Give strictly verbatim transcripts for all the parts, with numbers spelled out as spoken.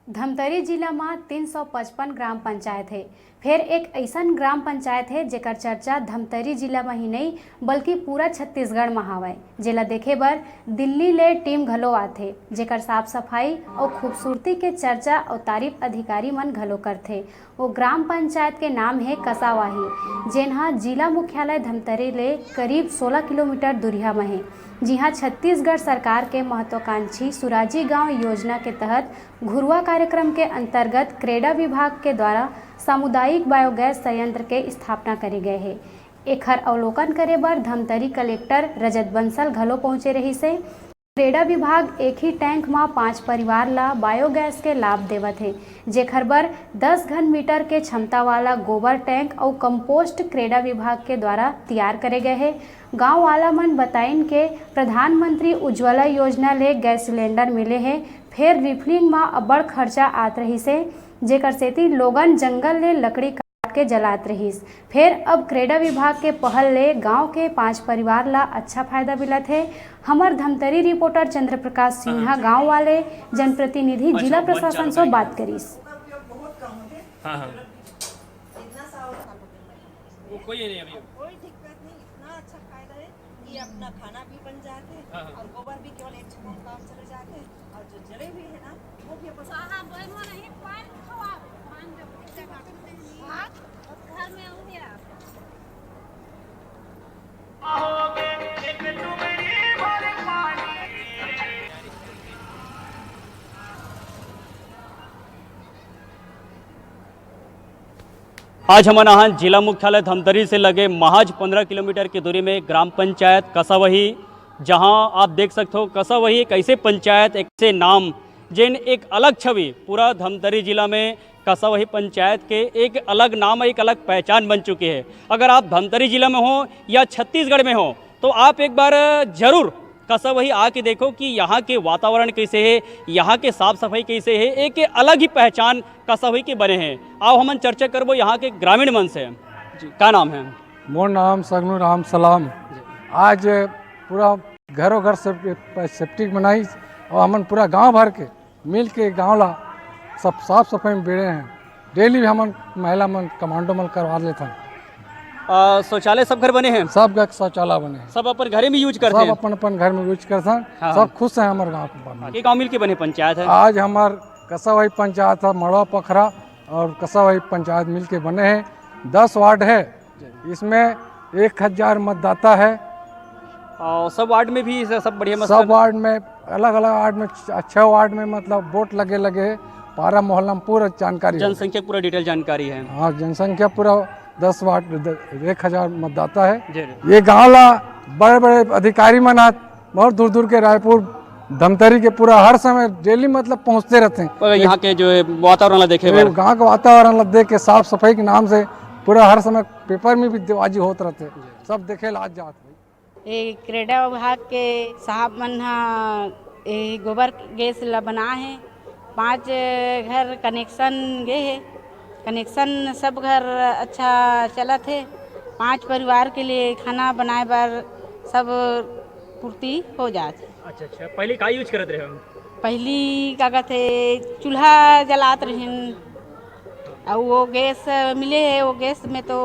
धमतरी जिला म तीन सौ पचपन ग्राम पंचायत हे। फेर एक अइसन ग्राम पंचायत हे, जेकर चर्चा धमतरी जिला म ही नइ, बल्कि पूरा छत्तीसगढ़ म हावय। जेला देखे बर दिल्ली ले टीम घलो आथे, जेकर साफ सफाई अउ खूबसूरती के चर्चा अउ तारीफ अधिकारी मन घलो करथे। वो ग्राम पंचायत के नाम हे कसावाही, जेन ह जिला मुख्यालय धमतरी ले करीब सोलह किलोमीटर दूरिहा म हे, जिहां छत्तीसगढ़ सरकार के महत्वाकांक्षी सुराजी गांव योजना के तहत घुरुवा कार्यक्रम के अंतर्गत क्रेडा विभाग के द्वारा सामुदायिक बायोगैस संयंत्र के स्थापना करे गए हे। एखर अवलोकन करे बर धमतरी कलेक्टर रजत बंसल घलो पहुंचे रहिस हे। क्रेडा विभाग एक ही टैंक म पांच परिवार ल बायोगैस के लाभ देवत हे, जेखर बर दस घन मीटर के क्षमता वाला गोबर टैंक अउ कंपोस्ट क्रेडा विभाग के द्वारा तियार करे गए हे। गांव वाला मन बताइन के प्रधानमंत्री उज्ज्वला योजना ले गैस सिलेंडर मिले हे, फेर रिफिलिंग म अब्बड़ खर्चा आत रहिस हे, जेकर सेती लोगन जंगल ले लकड़ी काट के जलात रहिस। फेर अब क्रेडा विभाग के पहल ले गांव के पांच परिवार ला अच्छा फायदा मिलत हे। हमर धमतरी रिपोर्टर चंद्र प्रकाश सिन्हा गांव वाले जनप्रतिनिधि जिला प्रशासन से बात करिस। हाँ, हाँ। वो कोई नहीं अभी। कोई दिक्कत नहीं, इतना अच्छा फायदा है कि अपना खाना भी बन जाते हैं हाँ, हाँ। और गोबर भी केवल एक छप्पन काम चले जाते हैं और जो जले हुए हैं ना, वो भी अपन साहब, वो नहीं, पानी खवा, पानी जब तक आप घर में होंगे आप। आज हमन आहन जिला मुख्यालय धमतरी से लगे महज पंद्रह किलोमीटर की दूरी में ग्राम पंचायत कसावही, जहां आप देख सकते हो, कसावही एक ऐसे पंचायत, एक ऐसे नाम, जेन एक अलग छवि पूरा धमतरी जिला में, कसावही पंचायत के एक अलग नाम, एक अलग पहचान बन चुकी है। अगर आप धमतरी जिला में हो या छत्तीसगढ़ में हो, तो आप एक बार जरूर कसावही आके देखो कि यहाँ के वातावरण कैसे है, यहाँ के साफ सफाई कैसे है, एक अलग ही पहचान कसावही के बने हैं। आओ हमन चर्चा करबो यहाँ के ग्रामीण मन से। जी, का नाम है? मोर नाम सगनू राम सलाम। आज पूरा घरों घर से सेप्टिक बनाई और हमन पूरा गांव भर के मिल के गांव ला सब साफ सफाई में बेड़े हैं। डेली भी हमन महिला मन कमांडो मन करवा लेथन। आ, शौचालय सब घर बने हैं? सब घर शौचालय बने हैं। सब अपन घरे में यूज करते सब हैं? अपन अपन घर में यूज करथन। हाँ, सब हाँ। खुश हैं हमारे गांव के बने। के गांव मिल के बने पंचायत है? आज हमार कसावही पंचायत है, मड़वा पखरा और कसावही पंचायत मिल के बने हैं। दस वार्ड है, इसमें एक हजार मतदाता है। और सब वार्ड में भी सब बढ़िया सब वार्ड में, अलग अलग वार्ड में, छ- छह वार्ड में मतलब वोट लगे लगे हैं। पारा मोहल्ला में पूरा जानकारी है। जनसंख्या पूरा डिटेल जानकारी है। हाँ, जनसंख्या पूरा दस वार्ड, द- एक हजार मतदाता है। जी, जी। ये गांव ला बड़े बड़े अधिकारी मन आत, बहुत दूर दूर के, रायपुर, धमतरी के, पूरा हर समय डेली मतलब पहुंचते रहते हैं। पर यहाँ के जो है वातावरण ला देखे ये बर। गांव के वातावरण ला देख के, साफ सफाई के नाम से पूरा हर समय पेपर में भी देवाजी होत रहते, सब देखे ला आज जात। ये क्रेडा विभाग के साहब मन ह ये गोबर गैस ला बना है। पांच घर कनेक्शन गे है, कनेक्शन सब घर अच्छा चलत है। पांच परिवार के लिए खाना बनाए बर सब पूर्ति हो जात है। अच्छा, अच्छा, पहले का यूज करत रहे हो? पहली का कहते, चूल्हा जलात रहिन, अउ वो गैस मिले है, वो गैस में तो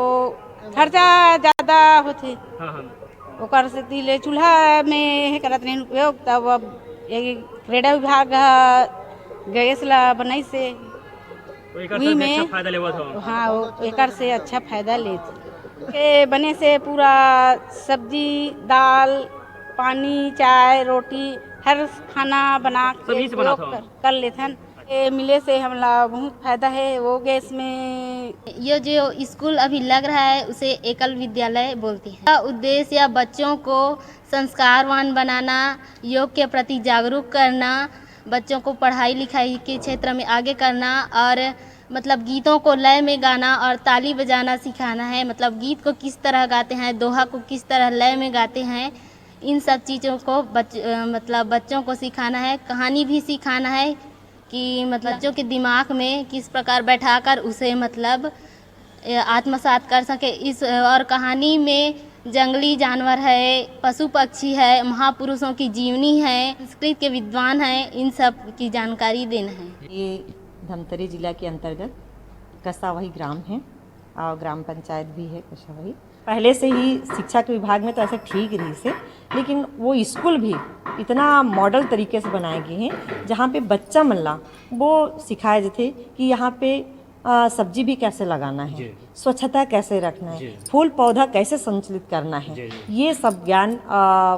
खर्चा ज्यादा होथे। हाँ, हाँ। ओकर सेती ले चूल्हा में हे करत रहिन उपयोग, तब अब ये क्रेडा विभाग ह गैस ला बनाइस हे। तो एकर उही से में अच्छा फायदा लेवत हो? हाँ, वो एकर से अच्छा फायदा लेत। के बने से पूरा सब्जी, दाल, पानी, चाय, रोटी, हर खाना बना सब के यहीं से बनात उपयोग हो? कर, कर लेथन। ये मिले से हमला बहुत फायदा है। वो गैस में ये जो स्कूल अभी लग रहा है, उसे एकल विद्यालय बोलते हैं। इसका उद्देश्य बच्चों को संस्कारवान बनाना, योग के प्रति जागरूक करना, बच्चों को पढ़ाई लिखाई के क्षेत्र में आगे करना और मतलब गीतों को लय में गाना और ताली बजाना सिखाना है। मतलब गीत को किस तरह गाते हैं, दोहा को किस तरह लय में गाते हैं, इन सब चीज़ों को बच-, अ, मतलब बच्चों को सिखाना है। कहानी भी सिखाना है कि मतलब बच्चों के दिमाग में किस प्रकार बैठाकर उसे मतलब, अ, आत्मसात कर सके। इस, और कहानी में जंगली जानवर है, पशु पक्षी है, महापुरुषों की जीवनी है, संस्कृत के विद्वान हैं, इन सब की जानकारी देना है। ये धमतरी जिला के अंतर्गत कसावही ग्राम है और ग्राम पंचायत भी है कसावही। पहले से ही शिक्षा के विभाग में तो ऐसा ठीक रहिस हे, लेकिन वो स्कूल भी इतना मॉडल तरीके से बनाए गए हैं, जहाँ पे बच्चा मन ला वो सिखाए जाथे कि यहाँ पे, आ, सब्जी भी कैसे लगाना है, जी। स्वच्छता कैसे रखना है, जी। फूल पौधा कैसे संचालित करना है, जी, जी। ये सब ज्ञान, आ,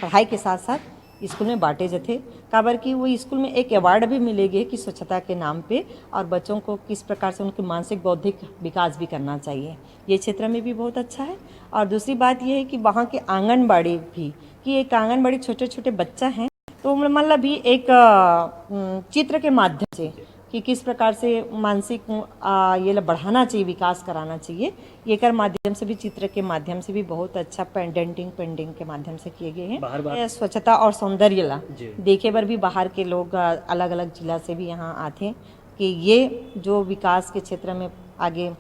पढ़ाई के साथ साथ स्कूल में बांटे जाथे। काबर कि वो स्कूल में एक अवार्ड भी मिले गे कि स्वच्छता के नाम पे, और बच्चों को किस प्रकार से उनके मानसिक बौद्धिक विकास भी करना चाहिए, ये क्षेत्र में भी बहुत अच्छा है। और दूसरी बात ये है कि वहाँ के आंगनबाड़ी भी, कि एक आंगनबाड़ी छोटे छोटे बच्चा हैं, तो मतलब भी एक, अ, उम, चित्र के माध्यम से कि किस प्रकार से मानसिक, अ, ये ला बढ़ाना चाहिए, विकास कराना चाहिए, एकर माध्यम से भी, चित्र के माध्यम से भी बहुत अच्छा पेंडेंटिंग, पेंटिंग के माध्यम से किए गए हैं। बाहर, बाहर। ये स्वच्छता और सौंदर्य ला जी। देखे बर भी बाहर के लोग, अ, अलग-अलग जिला से भी यहाँ आथे कि ये जो विकास के क्षेत्र में आगे, अ,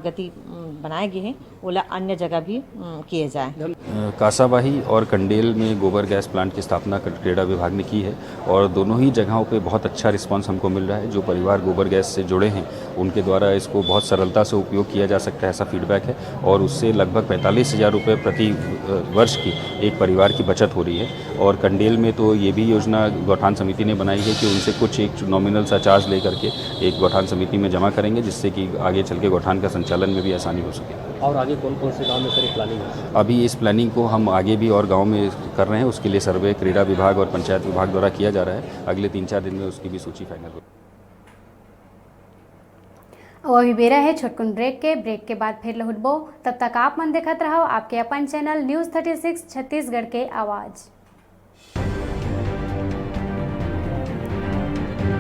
गति, उम, बनाए गए हैं, ओला अन्य जगह भी, उम, किए जाए। अ, कासाबाही और कंडेल में गोबर गैस प्लांट की स्थापना क्रीड़ा विभाग ने की है और दोनों ही जगहों पे बहुत अच्छा रिस्पांस हमको मिल रहा है। जो परिवार गोबर गैस से जुड़े हैं, उनके द्वारा इसको बहुत सरलता से उपयोग किया जा सकता है, ऐसा फीडबैक है। और उससे लगभग पैंतालीस हज़ार रुपये प्रति, अ, वर्ष की एक परिवार की बचत हो रही है। और कंडेल में तो ये भी योजना गौठान समिति ने बनाई है कि उनसे कुछ एक नॉमिनल सा चार्ज लेकर के एक गौठान समिति में जमा करेंगे, जिससे कि आगे चल के गौठान का संचालन में भी आसानी हो सके। और आगे कौन कौन से गांव में सर प्लानिंग है? अभी इस प्लानिंग को हम आगे भी और गांव में कर रहे हैं, उसके लिए सर्वे क्रीड़ा विभाग और पंचायत विभाग द्वारा किया जा रहा है। अगले तीन चार दिन में उसकी भी सूची फाइनल हो। अउ अभी बेरा है छोटकुन ब्रेक के। ब्रेक के बाद फिर लहुटबो। तब तक आप मन देखत रहव आपके अपन channel news thirty six Chhattisgarh के आवाज़।